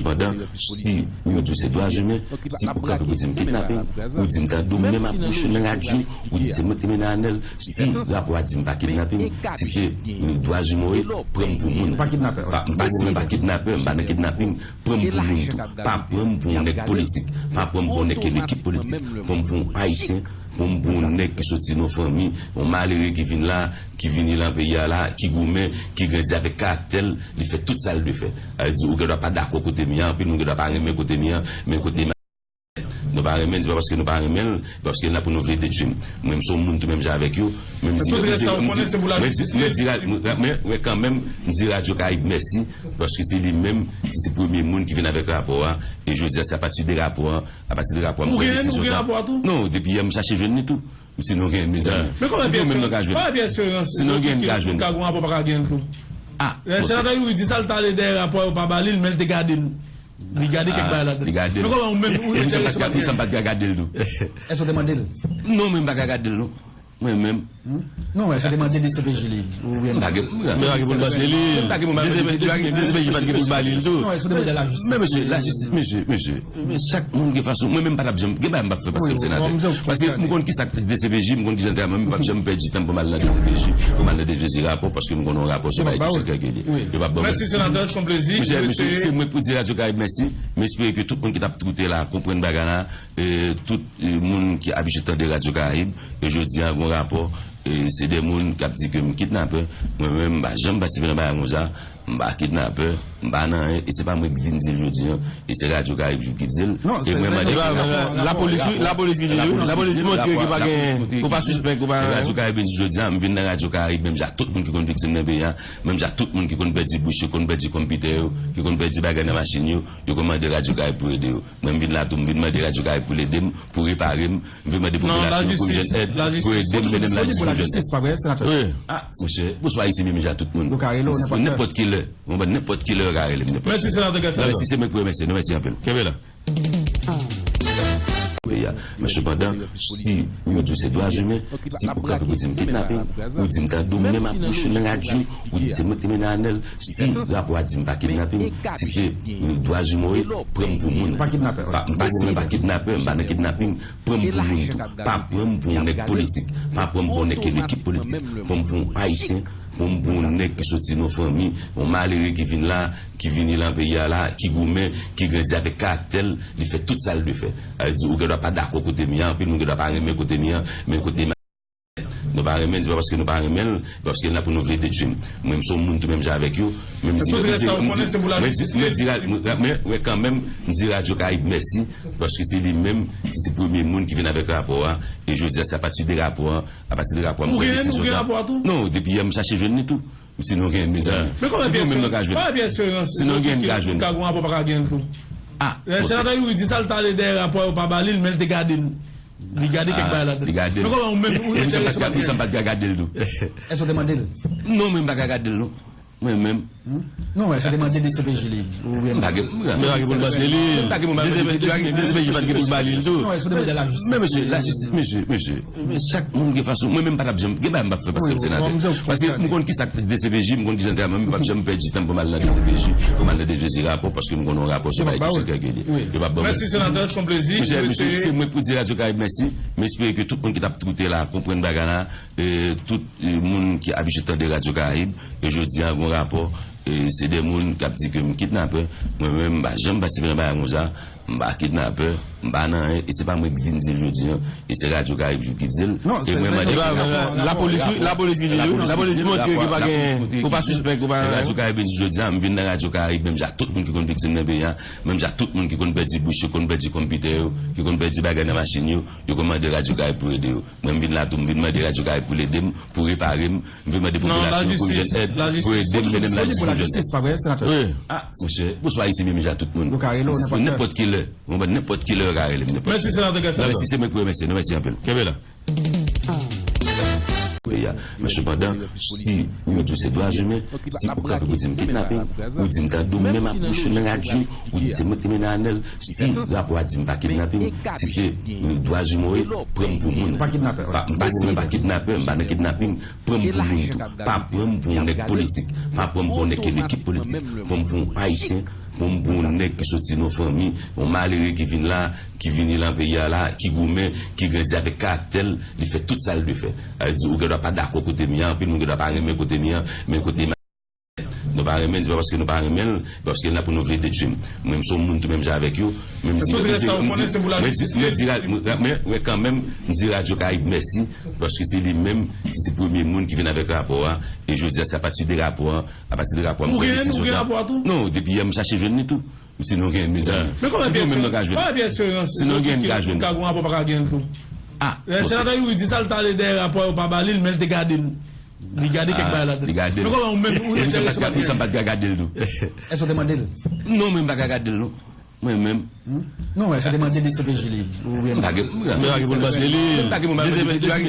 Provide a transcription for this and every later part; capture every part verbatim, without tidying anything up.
Pandan, si ou di w se dwa imen, si ou kanpe pou di m kidnaping, ou di m tande w menm ap bouche nan radyo, ou di se mwen ki te mennen Anèl, si rapò a di m pa kidnaping, si se dwa imen ou ye, pran m pou moun. Pa kidnapè. Pa, m pa, si m pa kidnapè, m pa nan kidnaping, pran m pou moun tou. Pa pran m pou yon nèg politik, pa pran m pou yon nèg ki nan ekip politik, pran m pou yon ayisyen, pran m pou yon nèg ki soti nan yon fanmi, yon malere ki vin la, ki vini lan peyi a la, ki goumen, ki grandi avèk karaktè l, li fè tout sa l dwe fè. Sa vle di, ou gen dwa pa dakò kote m ye a, anpil moun gen dwa pa renmen kote m ye a, men kote m ye a, nou pa renmen l, se pa paske nou pa renmen l, se paske l la pou nou vle detwi m. Mwen, m se yon moun tou menm jan avèk yo, menm si, mwen di, mwen di, mwen di, mwen, mwen kanmenm, m di Radyo Karayib mèsi, paske se li menm ki se premye moun ki vin avèk rapò a, e jodi a, se apati de rapò a, apati de rapò a, m pran desizyon sa. Non, depi yè, m chache jwenn li tou. Sinon gen, mezanmi. Men kòman Pierre Espérance, kòman Pierre Espérance, si nou gen, nou ka jwenn. Ah, senatè Youri di sa, l t ale dèyè rapò yo pa ba li l, men l te gade l. Li gade kèk bagay ladan. Li gade l. Men kòman ou menm, ou enterese pa Pierre? Sa m pa t ka gade l tou. Èske w te mande l? Non, men m pa ka gade l, non. Mwen menm. Non, èske w te mande D C P J li? Oubyen m pa gen, m pa gen pou l mande li. M pa gen pou l mande li. D C P J pa t gen pou l ba li l tou. Non, èske w te mande lajistis? Men mesye, lajistis, mesye, mesye. Men chak moun gen fason. Mwen menm m pa t ap janm gen bagay m p ap fè paske m senatè. Paske m konn kisa D C P J, m konn kijan l travay, mwen m p ap janm pèdi tan m pou m al nan D C P J, pou m al nan D C P J rapò, paske m konn yon rapò se yon bagay ki sekrè ke li. Yo p ap ban mwen. Mèsi senatè, se yon plezi. Mesye, mesye, se mwen k pou di Radyo Karayib mèsi. M espere ke tout moun ki t ap koute la konprann bagay la. E, tout, e, moun ki abitye tande Radyo Karayib, e jodi a gon rapò, e, se de moun k ap di ke m kidnapè. Mwen menm, m pa janm patisipe nan bagay konsa. M pa kidnapè, m pa nan anyen, e se pa mwen ki vin di l jodi a, e se Radyo Karayib jou ki di l. E mwen mande ki rapò. Lapolis, wi, lapolis ki di l, wi. Lapolis montre ke pa gen, ou pa sispèk, ou pa. Radyo Karayib vin di jodi a, m vin nan Radyo Karayib, menm jan tout moun ki konn viktim nan peyi a, menm jan tout moun ki konn pèdi bouch yo, konn pèdi konpitè yo, ki konn pèdi bagay nan machin yo, yo konn mande Radyo Karayib pou ede yo. Mwen, m vin la tou, m vin mande Radyo Karayib pou l ede m, pou repare m. M vin mande popilasyon pou m jwenn èd, pou ede m, mennen m lajistis pou m jwenn èd. Wi. Ah, monchè, bonswa, isi menm jan tout moun. Nenpòt ki lè. Ou konprann, nenpòt ki lè yo ka rele m, nenpòt ki lè. Mèsi, senatè Guy Philippe. Mèsi, se mwen k pou remèsye nou, mèsi anpil. Kenbe la. Peyi a. Men sepandan, si ou di w se dwa imen, si ou kanpe pou di m kidnaping, ou di m tande w menm ap bouche nan radyo, ou di se mwen ki te mennen Anèl, si rapò a di m pa kidnaping, si se dwa imen ou ye, pran m pou moun. Pa kidnapè. Pa, m pa, si m pa kidnapè, m pa nan kidnaping, pran m pou moun tou. Pa pran m pou yon nèg politik, pa pran m pou yon nèg ki nan ekip politik, pran m pou yon ayisyen, pran m pou yon nèg ki soti nan yon fanmi, yon malere ki vin la, ki vini lan peyi a la, ki goumen, ki grandi avèk karaktè l, li fè tout sa l dwe fè. Sa vle di, ou gen dwa pa dakò kote m ye a, anpil moun gen dwa pa renmen kote m ye a, men kote m ye a, nou pa renmen l, se pa paske nou pa renmen l, se paske l la pou nou vle detwi m. Mwen, m se yon moun tou menm jan avèk yo, menm si, mwen di, mwen di, mwen di, mwen, mwen kanmenm, m di Radyo Karayib mèsi, paske se li menm ki se premye moun ki vin avèk rapò a, e jodi a, se apati de rapò a, apati de rapò a, m pran desizyon sa. Non, depi yè, m chache jwenn li tou. Sinon gen, mezanmi. Men kòman Pierre Espérance, kòman Pierre Espérance, si nou gen, nou ka jwenn. Ah, senatè Youri di sa, l t ale dèyè rapò yo pa ba li l, men l te gade l. Li gade kèk bagay ladan. Li gade l. Men kòman ou menm, ou enterese pa Pierre? Sa m pa t ka gade l tou. Èske w te mande l? Non, men m pa ka gade l, non. Mwen menm. Non, èske w te mande D C P J li? Oubyen m pa gen, m pa gen pou l mande li. M pa gen pou l mande li. D C P J pa t gen pou l ba li l tou. Non, èske w te mande lajistis? Men mesye, lajistis, mesye, mesye. Men chak moun gen fason. Mwen menm m pa t ap janm gen bagay m p ap fè paske m senatè. Paske m konn kisa k D C P J, m konn kijan l travay, mwen m p ap janm pèdi tan m pou m al nan D C P J, pou m al nan D C P J rapò, paske m konn yon rapò se yon bagay ki sekrè ke li. Yo p ap ban mwen. Mèsi senatè, se yon plezi. Mesye, mesye, se mwen k pou di Radyo Karayib mèsi. M espere ke tout moun ki t ap koute la konprann bagay la. E, tout, e, moun ki abitye tande Radyo Karayib, e jodi a gon rapò, e, se de moun k ap di ke m kidnapè. Mwen menm, m pa janm patisipe nan bagay konsa. M pa kidnapè, m pa nan anyen, e se pa mwen ki vin di l jodi a, e se Radyo Karayib jou ki di l. E mwen mande ki rapò. Lapolis, wi, lapolis ki di l, wi. Lapolis montre ke pa gen, ou pa sispèk, ou pa nan anyen. Radyo Karayib vin di jodi a, m vin nan Radyo Karayib, menm jan tout moun ki konn viktim nan peyi a, menm jan tout moun ki konn pèdi bouch yo, konn pèdi konpitè yo, ki konn pèdi bagay nan machin yo, yo konn mande Radyo Karayib pou ede yo. Mwen, m vin la tou, m vin mande Radyo Karayib pou l ede m, pou repare m. M vin mande popilasyon pou m jwenn èd, pou ede m, mennen m lajistis pou m jwenn èd. Wi. Ah, monchè, bonswa, isi menm jan tout moun. Nenpòt ki lè. Ou konprann, nenpòt ki lè yo ka rele m, nenpòt ki lè. Mèsi senatè Guy Philippe. Mèsi, se mwen k pou remèsye nou, mèsi anpil. Kenbe la. Peyi a. Men sepandan, si ou di w se dwa imen, si ou kanpe pou di m kidnaping, ou di m tande w menm ap bouche nan radyo, ou di se mwen ki te mennen Anèl, si rapò a di m pa kidnaping, si se dwa imen ou ye, pran m pou moun. Pa kidnapè. Pa, m pa, si m pa kidnapè, m pa nan kidnaping, pran m pou moun tou. Pa pran m pou yon nèg politik, pa pran m pou yon nèg ki nan ekip politik, pran m pou yon ayisyen, Pou m, pou yon nèg ki soti nan yon fanmi, yon malere ki vin la, ki vini nan peyi a la, ki goumen, ki grandi avèk karaktè l, li fè tout sa l dwe fè. Sa vle di, ou gen dwa pa dakò kote m ye a, anpil moun gen dwa pa renmen kote m ye a, men kote m ye a, nou pa renmen l, se pa paske nou pa renmen l, se paske l la pou nou vle detwi m. Mwen, m se yon moun tou menm jan avèk yo, men m di, men di, men di, men di, men, men kanmenm, m di Radyo Karayib mèsi, paske se li menm ki se premye moun ki vin avèk rapò a, e jodi a, se apati de rapò a, apati de rapò a, m pran desizyon sa. Non, depi yè, m chache jwenn li tou. Sinon gen, mezanmi. Men kòman Pierre Espérance, kòman Pierre Espérance, si nou gen, nou ka jwenn. Ka gon rapò, pa ka gen l tou. Ah, senatè Youri di sa, l t ale dèyè rapò yo pa ba li l, men l te gade l. Li gade kèk bagay ladan. Li gade l. Men kòman ou menm, ou enterese pa gen l? Sa m pa t ka gade l tou. Èske w te mande l? Non, men m pa ka gade l, non. Mwen menm. Non, èske w te mande D C P J li? Oubyen m pa gen, m pa gen pou l mande li. M pa gen pou l mande li.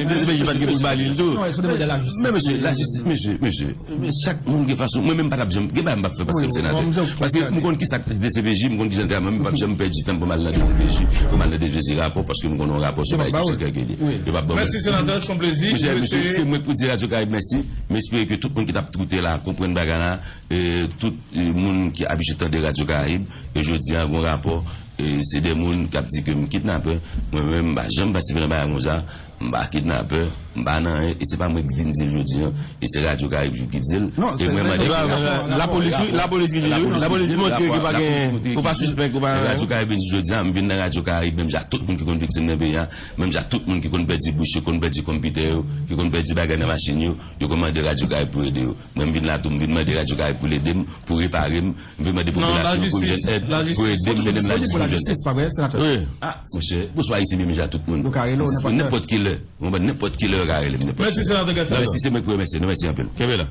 D C P J pa t gen pou l ba li l tou. Non, èske w te mande lajistis? Men mesye, lajistis, mesye, mesye. Men chak moun gen fason. Mwen menm pa t ap janm, gen bagay m p ap fè paske m senatè. Paske m konn ki sa k D C P J, m konn ki jan l travay, mwen menm m p ap janm pèdi tan pou m al nan D C P J, pou m al nan D C P J rapò, paske m konn yon rapò se bagay ki sekrè ke li. Yo p ap ban mwen. Mèsi senatè, se yon plezi. Mesye, mesye, se mwen k pou di Radyo Karayib mèsi. M espere ke tout moun ki t ap koute la konprann bagay la. E, tout, e, moun ki abitye tande Radyo Karayib, e jodi a gon rapò, e, se de moun k ap di ke m kidnapè. Mwen menm, m pa janm patisipe nan bagay konsa. M pa kidnapè, m pa nan anyen, e se pa mwen ki vin di l jodi a, e se Radyo Karayib ki di l. E mwen mande pou rapò. Lapolis, wi, lapolis ki di l, wi. Lapolis montre ke pa gen, ou pa sispèk, ou pa. Radyo Karayib vin di jodi a, m vin nan Radyo Karayib, menm jan tout moun ki konn viktim nan peyi a, menm jan tout moun ki konn pèdi bouch yo, konn pèdi konpitè yo, ki konn pèdi bagay nan machin yo, yo konn mande Radyo Karayib pou ede yo. Mwen, m vin la tou, m vin mande Radyo Karayib pou l ede m, pou repare m. M vin mande popilasyon pou m jwenn èd, pou ede m, mennen m lajistis pou m jwenn èd. Wi. Ah, monchè, bonswa, isi menm jan tout moun. Yo ka rele w nenpòt lè. Nenpòt ki lè. Mwen, nenpòt ki lè yo ka rele m, nenpòt ki lè. Mèsi, senatè Gaston. Mèsi, se mwen k remèsye nou, mèsi anpil. Kenbe la.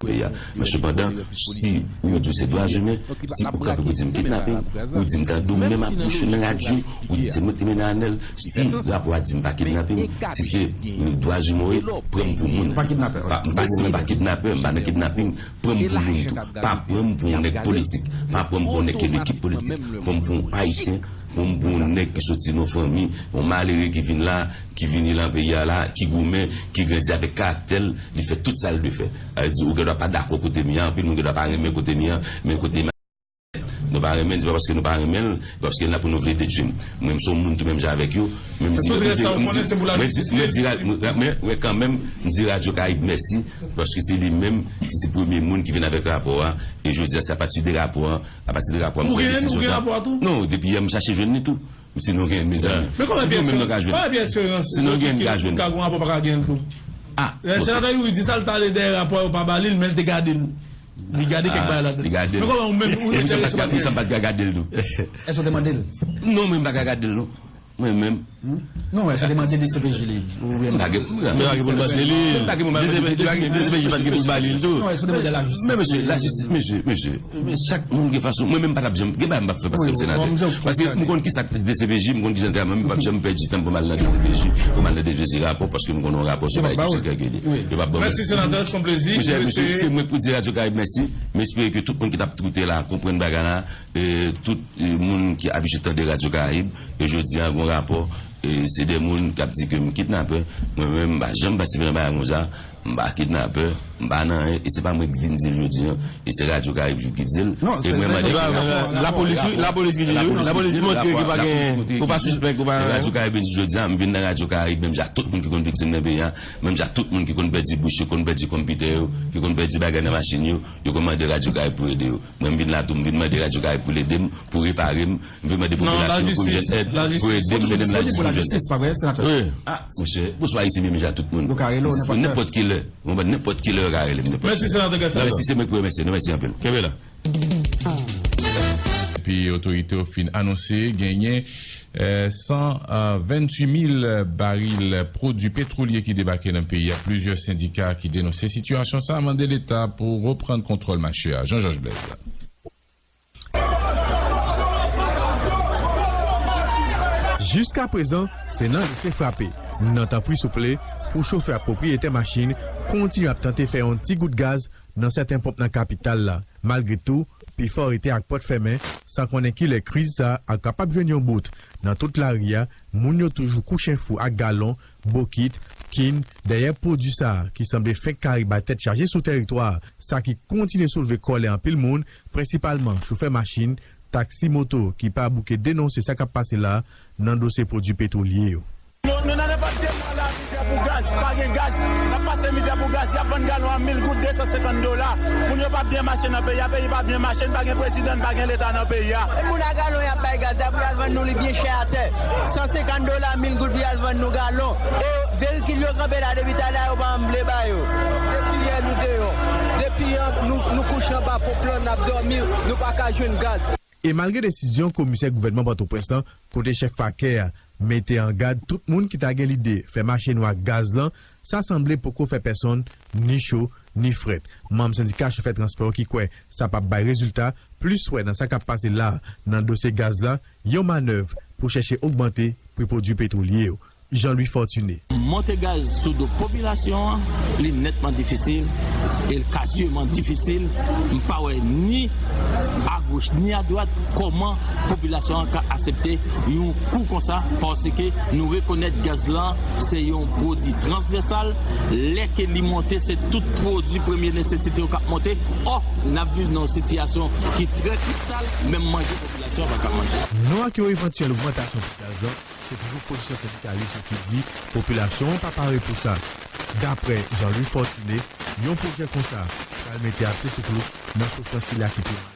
Peyi a. Men sepandan, si ou di w se dwa imen, si ou kanpe pou di m kidnape, ou di m tande w menm ap bouch ou nan radyo, ou di se mwen ki te mennen Anèl, si rapò a di m pa kidnape m, si se dwa imen ou ye, pran m pou moun. Pa kidnapè, wi. Pa, m pa, si m pa kidnapè, m pa nan kidnaping, pran m pou moun tou. Pa pran m pou yon nèg politik, pa pran m pou yon nèg ki nan ekip politik, pran m pou yon Ayisyen, pran m pou yon nèg ki soti nan yon fanmi, yon malere ki vin la, ki vini nan peyi a la, ki goumen, ki grandi avèk karaktè l, li fè tout sa l dwe fè. Sa vle di, ou gen dwa pa dakò kote m ye a, anpil moun gen dwa pa renmen kote m ye a, men kote m ye a, nou pa renmen l, se pa paske nou pa renmen l, se paske l la pou nou vle detwi m. Mwen, m se yon moun tou menm jan avèk yo, men m di, men di, men di, men di, men, men kanmenm, m di Radyo Karayib mèsi, paske se li menm ki se premye moun ki vin avèk rapò a, e jodi a, se apati de rapò a, apati de rapò a, m pran desizyon sa. Non, depi yè, m chache jwenn li tou. Sinon gen, mezanmi. Men kòman Pierre Espérance, kòman Pierre Espérance, si nou gen, nou ka jwenn. Ka gon rapò, pa ka gen l tou. Ah, senatè Youri di sa, l t ale dèyè rapò yo pa ba li l, men l te gade l. Li gade kèk bagay ladan. Li gade l. Men kòman ou menm, ou enterese pa gen l? Sa m pa t ka gade l tou. Èske w te mande l? Non, men m pa ka gade l, non. Mwen menm. Non, èske w te mande D C P J li? Oubyen m pa gen, m pa gen pou l mande li. M pa gen pou l mande li. D C P J pa t gen pou l ba li l tou. Non, èske w te mande lajistis? Men mesye, lajistis, mesye, mesye. Men chak moun gen fason. Mwen menm pa t ap janm, gen bagay m p ap fè paske m senatè. Paske m konn ki sa k D C P J, m konn ki jan l travay, mwen menm m p ap janm pèdi tan pou m al nan D C P J, pou m al nan D C P J rapò, paske m konn yon rapò se bagay ki sekrè ke li. Yo p ap ban mwen. Mèsi senatè, se yon plezi. Mesye, mesye, se mwen k pou di Radyo Karayib mèsi. M espere ke tout moun ki t ap koute la konprann bagay la, e tout, e, moun ki abitye tande Radyo Karayib, e jodi a gon rapò, e se de moun k ap di ke m kidnapè, mwen menm m pa janm patisipe nan bagay konsa. M pa kidnapè, m pa nan anyen, e se pa mwen ki vin di l jodi a, e se Radyo Karayib ki di l. E mwen mande pou rapò. Lapolis, wi, lapolis ki di l, wi. Lapolis montre ke pa gen, ou pa sispèk, ou pa nan anyen. Radyo Karayib vin di jodi a, m vin nan Radyo Karayib, menm jan tout moun ki konn viktim nan peyi a, menm jan tout moun ki konn pèdi bouch yo, konn pèdi konpitè yo, ki konn pèdi bagay nan machin yo, yo konn mande Radyo Karayib pou ede yo. Mwen, m vin la tou, m vin mande Radyo Karayib pou l ede m, pou repare m, m vin mande popilasyon pou m jwenn èd, pou ede m, mennen m lajistis pou m jwenn èd. Wi. Ah, monchè, bonswa, isi menm jan tout moun. Nenpòt ki lè. Mwen, nenpòt ki lè yo ka rele m, nenpòt ki lè. Mèsi, senatè Gaston. Mèsi, se mwen k pou remèsye nou. Mèsi anpil. Kenbe la. Epi otorite yo fin anonse genyen, eh, san venntuit mil baril pwodui petwolye ki debake nan peyi a. Plizyè sendika ki denonse sitiyasyon sa a mande Leta pou reprann kontwòl mache a. Jean Georges Blaise. Jiskaprezan, se nan lese frape, nan tanpri souple, pou chofè ak pwopriyetè machin kontinye ap tante fè yon ti gout gaz nan sèten ponp nan kapital la. Malgre tou, pifò rete ak pòt fèmen, san konnen kilè kriz sa a kapab jwenn yon bout. Nan tout lari a, moun yo toujou kouchen fou ak galon, bokit, kin, dèyè pwodui sa a ki sanble fenk kari bay tèt chaje sou tèritwa a, sa ki kontinye soulve kòlè anpil moun, prensipalman chofè machin, taksi, moto, ki pa bouke denonse sa k ap pase la a nan dosye pwodui petwolye yo. Nou, nou nan nenpòt de mwa la, mizè pou gaz, pa gen gaz. N ap pase mizè pou gaz, y ap vann galon a mil goud, de san senkant dola. Moun yo p ap byen mache nan peyi a, peyi pa byen mache, n pa gen prezidan, n pa gen leta nan peyi a. E moun a galon y ap bay gaz la, pou y al vann nou li byen chè atè. San senkant dola, mil goud pou y al vann nou galon. E verikil yo kanpe la depi talè a, yo pa janm vle ba yo. Depi yè nou deyò. Depi yè nou, nou kouche anba ponp lan, n ap dòmi, nou pa ka jwenn gaz. E malgre desizyon komisè gouvènman Pòtoprens lan, kote chèf pakè a mete an gad tout moun ki ta gen lide fè mache nwa ak gaz lan, sa sanble poko fè pèsonn ni cho ni frèt. Manm sendika chofè transpò yo ki kwè sa p ap bay rezilta, plis wè nan sa k ap pase la a nan dosye gaz la, yon manèv pou chèche ogmante pri pwodui petwolye yo. Jean Louis Fortuné. Monte gaz sou do popilasyon an, li nètman difisil, e l ka siman difisil. M pa wè ni agoch ni adwat kòman popilasyon an ka aksepte yon kou konsa, paske nou rekonèt gaz lan se yon pwodui transvèsal. Lè ke li monte, se tout pwodui premye nesesite yo k ap monte. Ò, n ap viv nan yon sitiyasyon ki trè kristal, menm manje popilasyon an pa ka manje. Non ak yon evantyèl ogmantasyon pri gaz lan, se toujou pozisyon sendikalis yo ki di popilasyon an pa pare pou sa. Daprè Jean Louis Fortuné, yon pwojè konsa pral mete apse sou klou nan soufrans sila ki pi mal.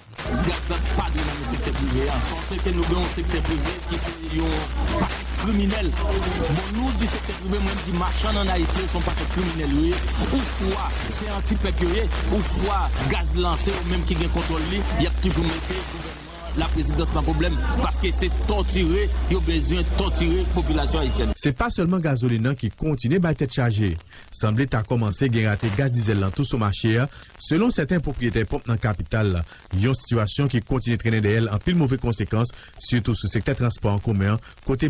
Gaz la pa dwe nan men sektè prive a, paske nou gen yon sektè prive ki se yon pakèt kriminèl. Bon, nou di sektè prive, mwen m di machann ann Ayiti yo se yon pakèt kriminèl yo ye, ouswa se anti-pèp yo ye, ouswa gaz lan se yo menm ki gen kontwòl li, y ap toujou mete gouvènman la prezidans nan pwoblèm, paske se tòtire yo bezwen tòtire popilasyon ayisyèn. Se pa sèlman gazolin nan ki kontinye bay tèt chaje. Sanble ta kòmanse gen rate gaz dizèl lan tou sou mache a, selon sèten pwopriyetè ponp nan kapital la. Yon sitiyasyon ki kontinye trennen dèyè l anpil move konsekans, sitou sou sektè transpò an komen an, kote